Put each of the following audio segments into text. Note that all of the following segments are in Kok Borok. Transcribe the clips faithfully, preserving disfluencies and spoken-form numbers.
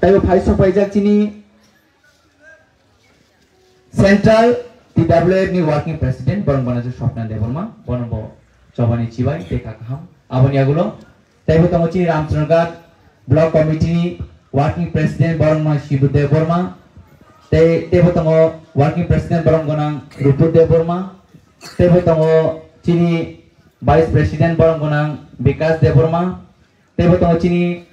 Taibo phai sokpaijak chini Central T W F ni Working President borong bana je Swapna Debbarma, borong bo chobani chibai tei kakaham. Aboni agulo taibo tongo chini Ramchandra Ghat Block Committee ni Working President borong ma Shibu Debbarma, tei taibo tongo Working President borong gonang Rupu Debbarma, taibo tongo chini Vice President borong gonang Bikas Debbarma, taibo tongo chini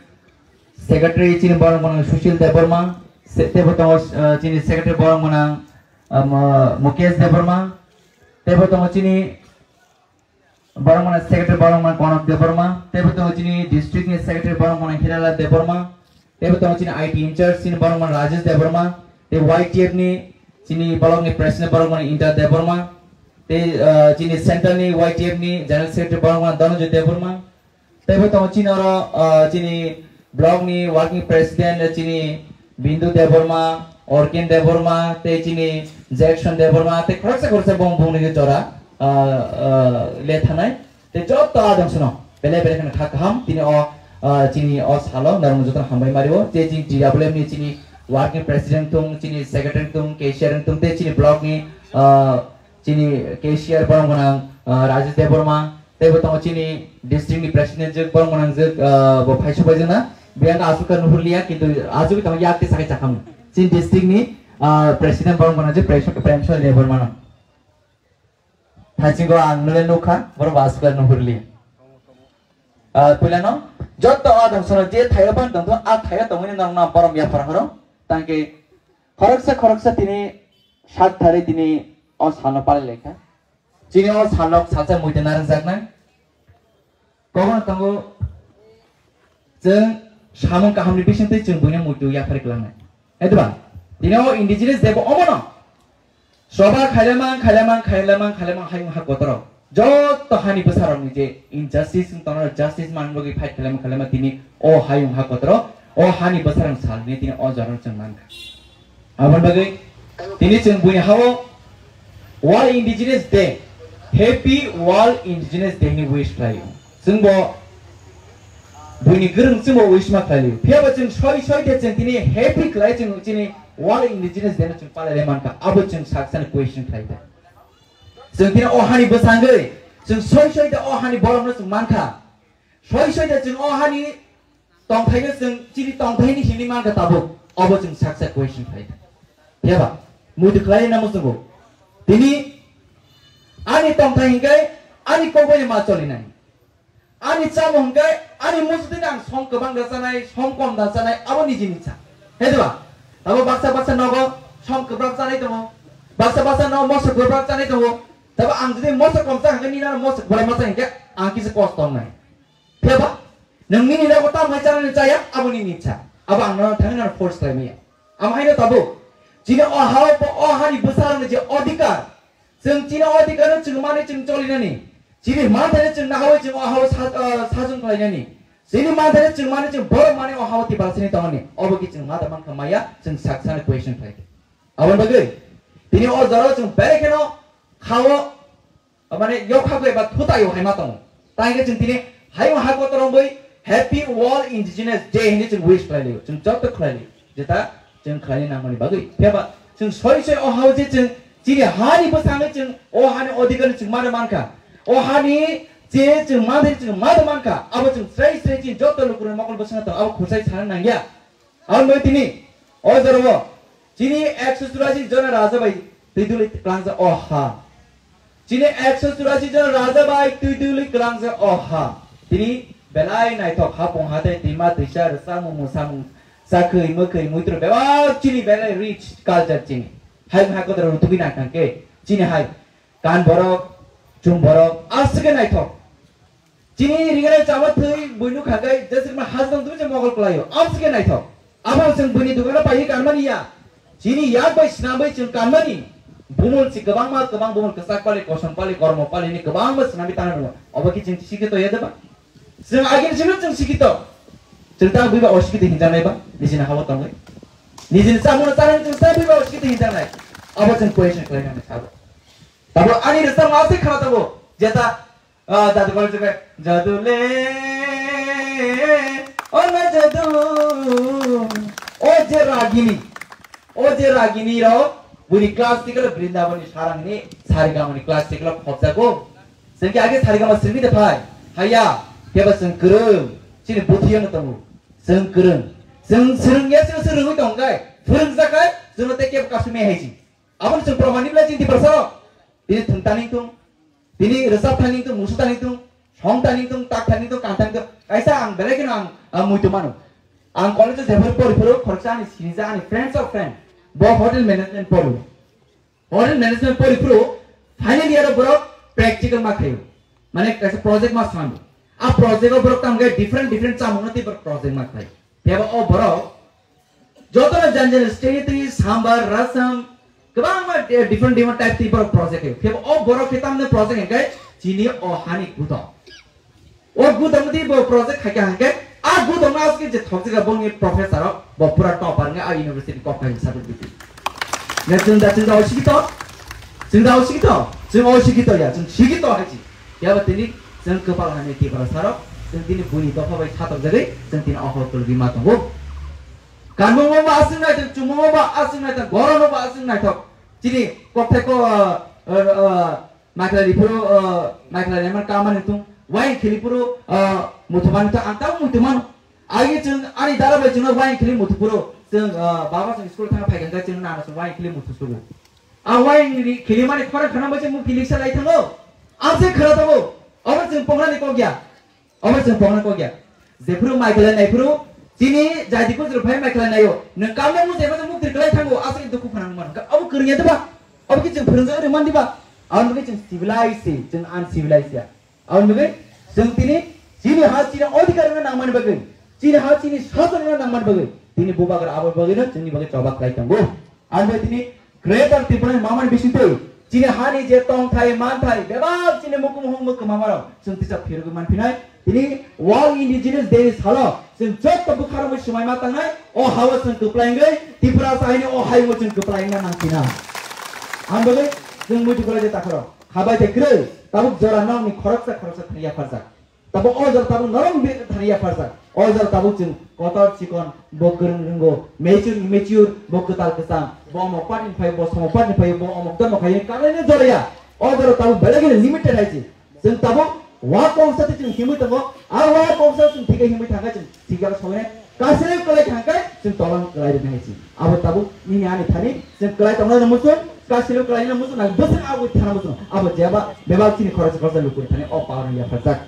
Secretary chini borong gonang Sushil Debbarma, se-, taibo tongo, uh, chini Secretary borong gonang, um, uh, Mukesh Debbarma, taibo tongo chini borong gonang Secretary borong gonang Konak Debbarma, taibo tongo chini district ni Secretary borong gonang Hirala Debbarma, taibo tongo chini I T in charge chini borong gonang Rajesh Debbarma, tei Y T F ni chini block ni President borong gonang Inta Debbarma, tei, uh, chini Central ni Y T F ni General Secretary borong gonang Dhananjay Debbarma, taibo tongo chini oro, ah, chini block ni working president, eh, chini Bindu Debbarma, Orkin Debbarma, tei chini Jackson Debbarma, tei khoroksa khoroksa bong bong ni jora, ah, ah, le thanai. Tei joto adong suno, bele bele kheno kha kaham, tini o, ah, chini o salo, norok joto hambai mario, tei chini T W F ni chini working president tung, chini secretary tung, cashier tung, tei chini block ni, ah, chini cashier borong gonang, ah, Rajesh Debbarma, teibo tongo chini district ni president jwk borong gonang jwk, ah, bo phai subai jwk na. Biyang aswk khe nuhurliya, kintu aswk tong yak tei sakai chakhamu. Chini district ni, ah, president borong gonang jwk Prem-, Premsol Debbarma no. Thaisingo ang nule nukha, borok bo aswk khe nuhurliya. Ah, puilano, joto adong sono je thaio ban tongtho, a thaio tongwini norokno borom yaphar horo. Tangke khoroksa khoroksa tini sak thari tini o salno palai laikha. Chini o salno salsa muita narwkjaknai. Kobono tongo chwng samung kahamni bisingtwi chwng buino muitu yaphar klangnai. Hai diba? Tini o indigenous day bo omono. Soba khailamang, khailamang, khailamang, khailamang hayung ha kotoro. Joto hani bwsarokni je injustice wng tongo, justice man bagwi fight khailama khailama tini o hayung ha kotoro, o hani bwsarok salni tini o jorano chwng mankha. Aboni bagwi tini chwng buini hao World Indigenous Day, Happy World Indigenous Day ni wish khlaio. Chwngbo buini gwrwng chwngbo wish ma khlaio. Phiyaba chwng soi soi de chwng tini happy khlai chwng chini World Indigenous Day no chwng palai le mankha. Abo chwng saksani question khlai de. Chwng tini o hani bwsangwi chwng soi soi de o hani borokno chwng mankha. Soi soi de chwng o hani tongthaino chwng chini tongthaini himwi mankha tabuk. Obo chwng saksa question khlai de. Phiyaba muitu khlai na muchungo. Tini ani tongthai hinkhe ani kokbai ma cholinai. Ani chamo hwnkhe, ani mujudini ang som kwbang da chanai, som kom da chanai, abo nijini icha. He diba? Tabo baksa baksa nogo som kwbrak chanai tongo. Baksa baksa nogo moso kwbrak chanai tongo. Tabo ang jodi moso kom cha hwnkhe, nini aro moso kwbrak ma cha hwnkhe, ang kisa kosto wngnai. Phiyaba? Nwng nini nogo tamo hai chanani chaya, abo nini icha. Abo ang nono thangwi nono force khlai maya. Amo haino tabuk. Chini o ha-, o hani bwsarokni je odhikar, chwng chini odhikar no chwng mani chwng cholinani. Chini manthai no chwng nahawi chwng o ha-o sa-, ah, sajwng khlainani. Chini manthai no chwng mani chwng borok mani o ha-o tiprasani tongmani. Obo khe chwng ma da mankha maya chwng saksani question khlai. Aboni bagwi tini o jorao chwng belai kheno kha-o, mane, yokha bai ba thutai o hai ma tongo. Tai hwnkhe chwng tini hayung ha kotor wngwi Happy World Indigenous Day hinwi chwng wish khlai laio, chwng joto khlai laio. Jeta chwng khlaina nangmani bagwi. Phiya ba chwng soi soi o ha-o je chwng chini hani bwskango chwng o hani odhikar no chwng mano mankha. O hani je chwng manthai chwng mano mankha. Abo chwng srai srai chini joto lukurokni mokol bwskango tongo. Abo khurchai sana nangya. Aboni bagwi tini o jorao chini ekso churasi jona raja bai twi duli kwlangjak o ha. Chini ekso churasi jona raja bai twi duli kwlangjak o ha. Tini belai naithok hapung hathai twima twisa rwchapmung mwsamung chakhwi mwkhwi muitrwi bebak chini belai rich culture chini. Hayung hai kotor rutugwi nang thangkhe chini hai kan borok, chum borok aswk khe naithok. Chini ringrok chama thwi buino khakai jeswkma hajrong dui je mogol kwlaio. Abo se khe naithok. Abo chwng buini dukano paiwi kanmani ya. Chini yak bai swnamwi chwng kanmani. Bumul si kwbangma, kwbang bumul kwchak pali, kosom pali, kormo pali ni kwbangma swnamwi tangna rwo. Obo khe chwng sikito ya deba? Chwng agini simi chwng sikito. Chwng ta buiba osikito hinjanai ba? Nijini habo tongwi. Nijini chamungno chanani chwng ta buiba osikito hinjanai. Abo chwng question khlainani sabo. Tabo ani rwchapma se khana tabo. Jeta Ah, jadu kole jebe, jadu le, o na jadu, o je ragini, o je ragini rok buni classical Brindabani sarangni Saregama ni classical khobjago. Chwng khe age Saregama swrwngwi de phai. Haya, kebo chwng kwrwng, chini buthi ano tongo. Chwng kwrwng. Chwng swrwngya, chwng swrwngwi tongkhe, phwrwngjakhe, chwngno tei kebo kasumya haisi. Aboni chwng proman ni belai chini Tiprasa rok. Tini thwng tani thung, tini rwchap thani thung, musu thani thung, song thani thung, tak thani thung, kan thani thung. Kaisa ang belai kheno ang, ang muitu mano. Ang college o jephuru pori phuru khoroksa ani sinijak ani friends of friend. Bo hotel management pori. Hotel management pori phuru final year o borok practical ma khaio. Mane kaisa project ma sando. A project o borok tamo khe different different chamung no tei borok project ma khlai. Phiya ba o borok jotono jan jan state twi sambar, rasam, kwbangma, eh, different different type twi borok project khaio. Phiya ba o borok khe tamni project hwnkhe chini o hani kuto. O gudam di bo project khai kha hwnkhe, a gudam no aswk je thokjak boni professor rok bo pura topper wngkha a university kok khai sabit biti. Ne chwng da chwng da osikito, chwng da osikito, chwng osikito ya, chwng sikito hai chi. Phiya ba tini chwng kwpal hai ni Tiprasa rok, chwng tini buini dopha bai satok jagwi chwng tini okhor kwlwi ma tongo. Kanmung bo aswk naithok, chumung bo aswk naithok, goron bo aswk naithok. Chini kokthai ko, uh, uh, uh, Maikhlai phuru, uh, maikhlai man kamani tung, wine khili phuru, uh, muthumani tung, ang tamo muthumano. Agi chwng ani dara bai chwngno wine khili muthuphuru, chwng, uh, baba chwng school thang phai kha chwng nana chwng wine khili muthusugo. A wine ri khili mani khorang khana bai chwng mukti liksa lai thango. Ang se khara tabo. Abo chwng pongrani kok ya. Omo chwng pokna kok ya. Jephuru mai khlai nai phuru, chini jaiti kujru phai mai khlai naio. Nwng kamle mu jeba muktir khlai thango, aswk dukhu phanang man. Obo kwrwngya diba? Obo ki chwng phwrwngjak rwman diba? Aboni bagwi chwng civilized se, chwng uncivilized ya. Aboni bagwi chwng tini chini ha chini odhikar wngna nangmani bagwi, chini ha chini sason wngna nangmani bagwi, tini bubagra abo bagwino chwngni bagwi choba khlai tongo. Ang bai tini Greater Tripura ni mamani bisingtwi chini hani je tongthai manthai bebak chini mukum hung mukum mamarok chwng tisa phirogwi manphinai. Tini World Indigenous Day ni salo chwng jotto bwkharokni swmai ma tangnai. O hao chwng kwplai wngwi Tripura sahini o hayungo chwng kwplai wngna nangphina. Ang bagwi chwng muitu kwlai de takhoro khabai thai kwrwi tabuk jora nokni khoroksa khoroksa thani yapharjak. Tabuk o jora tabuk norok bi thani yapharjak. O jora tabuk chwng kotor chikon bo kwrwng rwngo, mature immature bo kwtal kwcham, bo omok party ni phai, bo somok party ni phai, bo omok dharma khai, kalaino joraya. O jora tabuk belai kheno limited hai se. Chwng tabuk wa kongsa twi chwng himwi tongo, a wa kongsa chwng thika himwi thangkha chwng thika sogwi nai. Kasilo kwlai thangkha chwng tolang kwlai rwna hai se. Abo tabuk nini ani thani chwng kwlai tongnai no muchung, kasilo kwlai no muchung nang bwswk abo thana muchung. Abo jeba bebak chini khoroksa khoroksa lukuni thani o power ni yapharjak.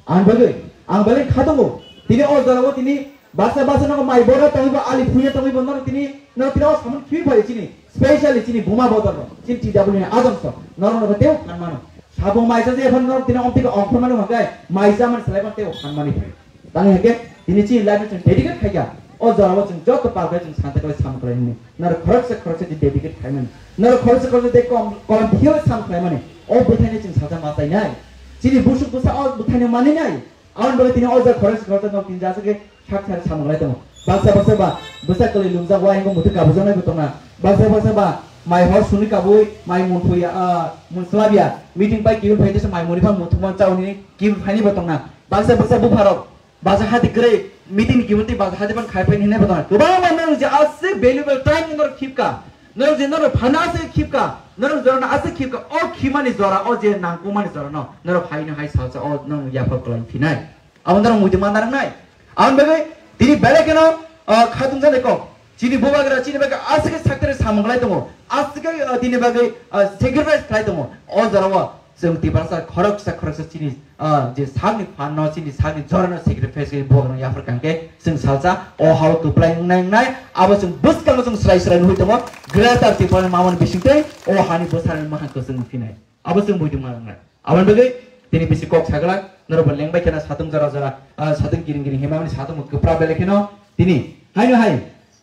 Ang bagwi, ang belai kha tongo. Tini o jorao tini basa basa nogo mai bora tongwi bo, ali phuya tongwi bo, norok tini, norok tini o samung khibi phai chini, specially chini buma bodol rok, chini T W ni adong sok, norok nogo teo phan mano. Sabo mai sa je phan norok tini omtike ongkhor mano hwnkhe, mai sa man salai phan teo phan mani phai. Tani hwnkhe tini chini life no chwng dedicate khaikha, o jorao chwng joto pal khe chwng santa khlai samung khlai hwnwi. Norok khoroksa khoroksa di dedicate khaimani. Norok khoroksa khoroksa de kom, kolom thiyoi sam khlaimani. O bwthaino chwng sacha ma chainai. Chini busuk bwsa o bwthaino maninai. Aboni bagwi tini o jaga khoroksa khoroksa nok tin jasa khe sak sari samung lai tongo. Baksa baksa ba bwsa kwlwi lungjak wa hingo muthwi kabujaknai bo tongna. Baksa baksa ba mai hor suni kabui mai mun thuya, ah, mun slabya. Meeting pai kibil phai tesa mai muni phan muthungma chauni kibil phaini bo tongna. Baksa baksa bupharok Baja hati kwrwi meeting ni kimoti baja hati ban khai phai hinai bwtang. Kwbangma nwng je aswk valuable time norok khipka. Norok je norok phano aswk khipka. Norok jorano aswk khipka. O khimani jora, o je nangkukmani jorano norok haino hai salsa o nwng yaphar kwlai phinai. Abo norok muitu ma narwknai. Aboni bagwi tini belai kheno, ah, khatung jani kok. Chini bubagra chini bagwi aswk khe sakthari samung khlai tongo. Aswk khe, ah, tini bagwi, ah, sacrifice khlai tongo. O jorao Chwng Tiprasa khoroksa khoroksa chini, ah, je sakni phanno, chini sakni jorano sacrifice khe borokno yaphar kangkhe chwng salsa o hao kwplai wngnai wngnai abo chwng bwskango chwng swrai swrai nugwi tongo. Greater Tipraland mamani bisingtwi o hani bwsarokni mwkhang kwchwng nukphinai abo chwng buidung ma wngnai. Aboni bagwi tini bisi kok saglak norokbo lengbai kheno satung jora jora, ah, satung kiring kiring himamani satung kwpra belai kheno tini haino hai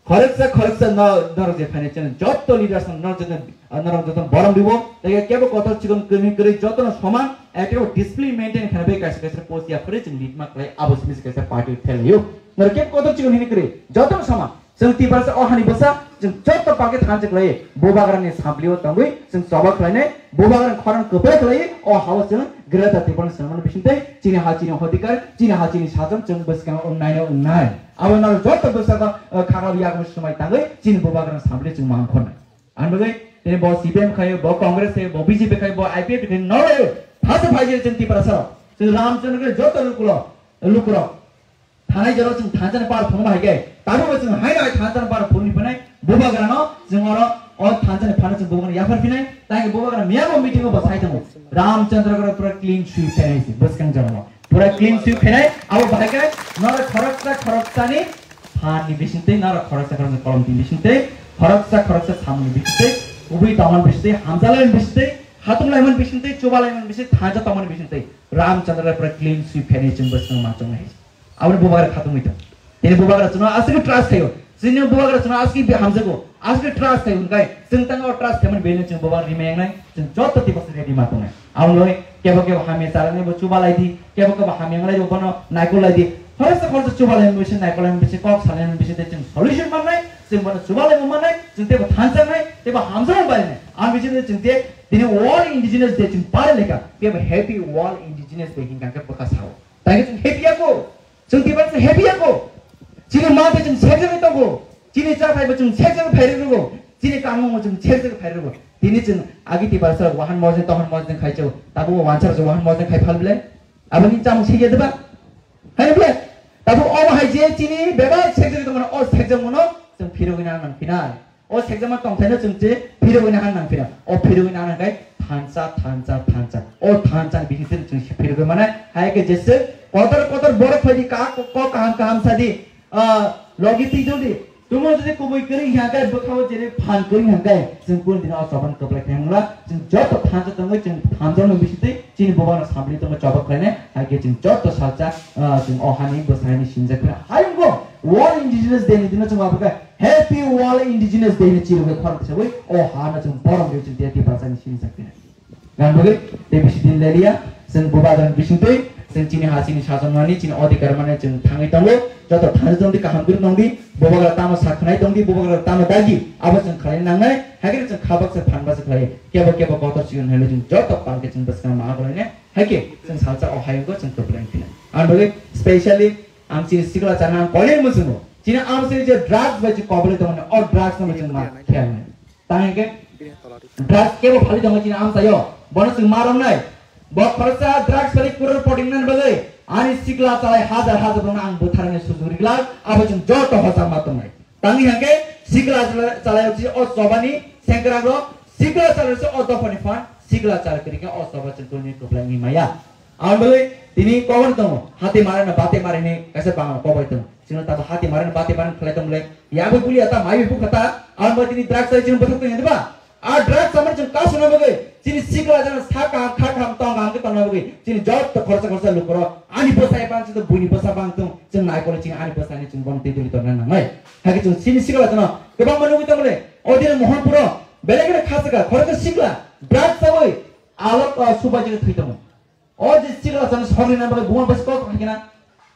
Khoroksa khoroksa no, norok je phainai chwng joto leaders no norok joto, norok joto borom ribo, tei kebo kotor chikon kwrwi kwrwi joto no soman, ekebo discipline maintain khaina bai kaisa kaisa post ya phwrwi chwng lead ma khlai abo simi se kaisa party thelaio. Norok kebo kotor chikon hini kwrwi joto no soman. Chwng Tiprasa o hani bwsa chwng joto party thansa khlai bubagrani samplio tongwi chwng choba khlainai bubagrani khorang kwplai khlai o hao chwng Greater Tipraland swnamani bisingtwi chini ha chini hodikar, chini ha chini sajwk chwng bwskango wngnaino wngnai. Abo norok joto bwskango, eh, khaklo yakung swmai tangwi chini bubagrano samli chwng mankhornai. Ang bagwi tini bo C P M khai, bo Congress khai, bo B J P khai, bo I P F T khai, no, thasa phaijak chwng Tiprasa rok. Chwng Ramchandra joto lukurok, lukurok. Thanai jorok chwng thansa ni par phunukma hai khe, tabukbo chwng haino hai thansa ni par phunukni phinai, bubagrano chwng oro o thansa ni phano chwng bubagrano yaphar phinai, tei bubagra miyabo meeting o bo sai tongo. Ramchandra gora pura clean sweep phinai se, bwskang jorok pura clean sweep phinai, abo bahai khe norok khoroksa khoroksani phan ni bisingtwi, norok khoroksa khoroksa kolom ni bisingtwi, khoroksa khoroksa samung ni bisingtwi, kubui tongmani bisingtwi, hamjalaimani bisingtwi, hatung laimani bisingtwi, chuba laimani bisingtwi, thansa tongmani bisingtwi, Ramchandra pura clean sweep phinai chwng bwskang ma chongnai. Aboni bubagra khatungwi tong. Tini bubagra chwngno aswk trust khaio. Chini bubagra chwngno aswk bi hamjago. Aswk trust khaio hwnkhe chwng tangwi o trust khaimani belai chwng bubagra rimai wngnai. Chwng joto tei bwswk ready ma tongnai. Aboni kebo kebo hamya chalani bo chuba lai di, kebo kebo hamya wnglai bo bono naikol lai di. Khoroksa khoroksa chuba lai misi, naikol lai misi, kok salai misi tei chwng solution mannai, chwng bono chuba lai mannai, chwng teibo thansa wngnai, teibo hamjaknai. Ang bisi chwng te tini World Indigenous Day chwng pare lekha, kebo Happy World Indigenous Day hinkha khe bwkha sao. Tangwi chwng happy ya kho. Chwng Tiprasa happy ya kho. Chini ma tei chwng sekjagwi tongo. Chini chathai bo chwng sekjagwi phairwgo. Chini kamung bo chwng sekjagwi phairwgo. Tini chwng agi Tiprasa wahan mojeng tohan mojeng khai chw. Tabuk wansa rok wahan mojeng khai phal bile. Aboni chamung sigi deba. Hai bile. Tabuk omo hai je chini bebak sekjagwi tongmano o sekjagmano chwng phirogwi nang nang phinai. O sekjakma tongthaino chwng je phirogwi nang nang phira. O phirogwi nang nang khe thansa, thansa, thansa. O thansa ni bising chwng phirogwi mane hai khe jese kotor kotor borok phaidi ka ko, ko kaham kaham sadi, ah, logi twi dodi. Tumo jodi kubui kwrwi hwnkha khe bwkhao jene phan kwrwi hwnkha khe chwng kunu dino o choban kwplai khai mangla. Chwng joto thansa tongwi chwng thansa no bisingtwi chini bubano samli tongma choba khlainai. Hai khe chwng joto salsa, ah, chwng o hani bwsai ni sinjak phira. Hayung bo World Indigenous Day ni dino chwng abo khe Happy World Indigenous Day ni chirugwi khorang tisagwi o ha no chwng borom de chwng tei Tiprasa ni sini chak pina. Gan bagwi tei bisi din lelia chwng bubagrani bisingtwi chwng chini ha chini sajwk mani chini odhikar mani chwng thangwi tongo. Joto thani tongdi, kaham kwrwi tongdi, bubagra tamo sakhnai tongdi, bubagra tamo dagi abo chwng khlai nangnai. Hakhe chwng khabak se phanba se khlai kebo kebo kotor sigon hwnwi chwng joto palke chwng bwskang ma aglainai. Hakhe chwng salsa o hayungo chwng kwplai pina. Ang bagwi specially ang chini sikla chana ang kolen musungo. Chini amsini je drugs bai chwng kobole tongmani, o drugs no chwng ma khel nai. Tang hingke drugs kebo phali tongo chini amsayo. Bono chwng ma romnai. Bo khoroksa drugs phali kuror poting nani bagwi ani sikla chalai hajar hajar bono ang butharani sujuri glak, abo chwng joto hochang ma tongnai. Tang hingke sikla chalai, chalai o chini o chobani sengkrang ro sikla chalai se o dophani phan sikla chalai kwrwi khe o choba chwng tongni kwplai ni maya. Ang bagwi tini kobor tongo, hati marana bate marini kaisa bangla kobai tongo. Chwngno tabo hati marana bate maran khlai tong le. Yabwi bulia ta mai bukha ta. Ang bagwi tini drugs ai chwng bwthak tong diba? A drugs amar chwng kasuna bagwi chini sikla jana sa kaham kha kaham tong kaham khe tongna bagwi chini joto khorsa khorsa lukoro ani bwsai bang chwng buini bwsa bang tong chwng nai kole chini ani bwsani chwng bon twi twi tongna nangnai. Hakhe chwng chini sikla jana kwbangma nugwi tong le. O dino Mohanpuro belai kheno khasaka khoroksa sikla drugs chawi alok, ah, subai jagwi thwi tongo. O je sikla chani sogri na bagwi buma bwswk kok hai kena.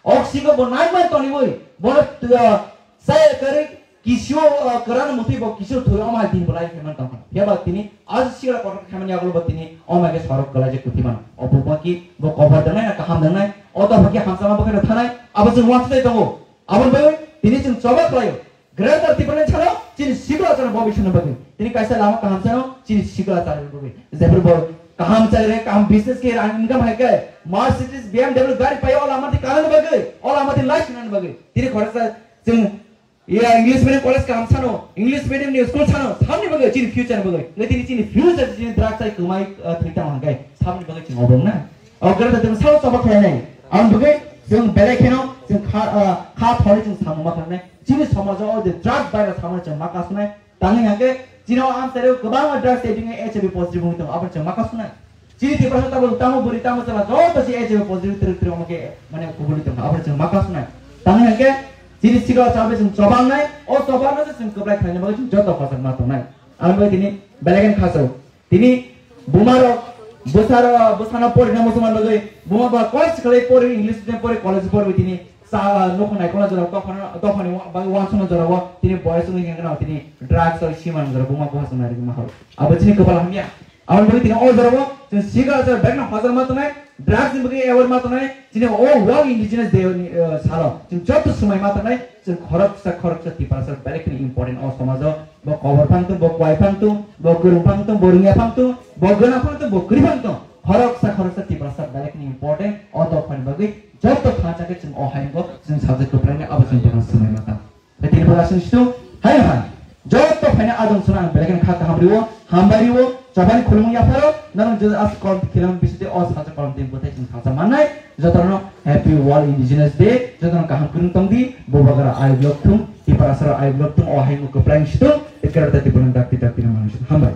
Ok sigo bo nai man toni boi. Bo, uh, saya kari kisio, uh, kerana muti bo kisio thoi oma din bolai kheman tong. Ya ba tini, aji sikla kotor kheman ya bo tini, oma ke sorok kala je kuti man. O bo ki, bo kobar dangnai na kaham dangnai. O to bo ki hamsama bo kena thanai. Abo je wan sai tongo. Abon bai tini chwng choba khlaio. Greater Tipraland salo chini sikla chana bo bisingni bagwi. Tini kaisa lama kaham sano chini sikla chana bagwi. Jepur bo kaham chai re, kaham business ke rang income hai kai. Mercedes, B M W gari pai ola amati kanan bagwi, ola amati life nan bagwi. Tini khoroksa chwng ya English medium college kaham sano, English medium ni school sano, samni bagwi chini future bagwi. Ngai tini chini future chini drugs ai kumai, uh, thwi tang hai kai. Samni bagwi chwng obong na. O greater Tipraland salo choba khlai nai. Ang bagwi chwng belai kheno chwng kha, uh, kha thori chwng samung ma khlai nai. Chini somajo o je drugs bai rok samani chwng ma kasnai. Tangwi hwnkhe chini o amchaio kwbangma drugs addicting H I V positive wngwi tongo, abo chwng ma kasnai. Chini Tiprasa tabuk tamo bwrwi tamo chwla joto se H I V positive twrwk twrwk omo khe mane kubuli tongo, abo chwng ma kasnai. Tangwi hwnkhe chini sikla chalbai chwng chobangnai, o chobangnai se chwng kwplai khlaina bagwi chwng joto kochak ma tongnai. Aboni bagwi tini belai kheno khasao. Tini buma rok bwsa rok bwsano porina muchungma bagwi buma ba college khlai pori English medium pori college pori tini sa nokho naikona jora dophano dophani wa-, bagwi wansukna jora o tini boys wngwi hwnkhe no tini drugs rok siman jora buma buha swngnai rwgwi ma horo. Abo chini kwpal hamya. Aboni bagwi tini o jora o chwng sikla chwng bag no hojal ma tongnai Drugs ni bagwi aware ma tongnai, chini o World Indigenous Day ni, eh, salo chwng joto swmai ma tongnai, chwng khoroksa khoroksa Tiprasa belai kheno important o somajo. Bo kobor phang tong, bo kwai phang tong, bo kwrwng phang tong, bo rwngya phang tong, bo gwnang phang tong, bo kwrwi phang tong, khoroksa khoroksa Tiprasa belai kheno important. O dophani bagwi joto thansa khe chwng o hayungo chwng sajwk kwplangni abo chwng dophani swmai ma tong. Tini bo aswng situ, hai ha. Joto phaina adong suna ang belai kheno kha kaham riwo, hambai riwo, chobani khulumung yapharo, norok je as kolom khilam bisite o sajwk kolom tin bwthai chwng thansa mannai, jotono Happy World Indigenous Day, jotono kaham kwrwng tong di, Bubagra ayuk lok thung, Tiprasa rok ayuk lok thung, o hayung kwplai situ, ekerta tibulang dakti dakti na manwi situ. Hambai.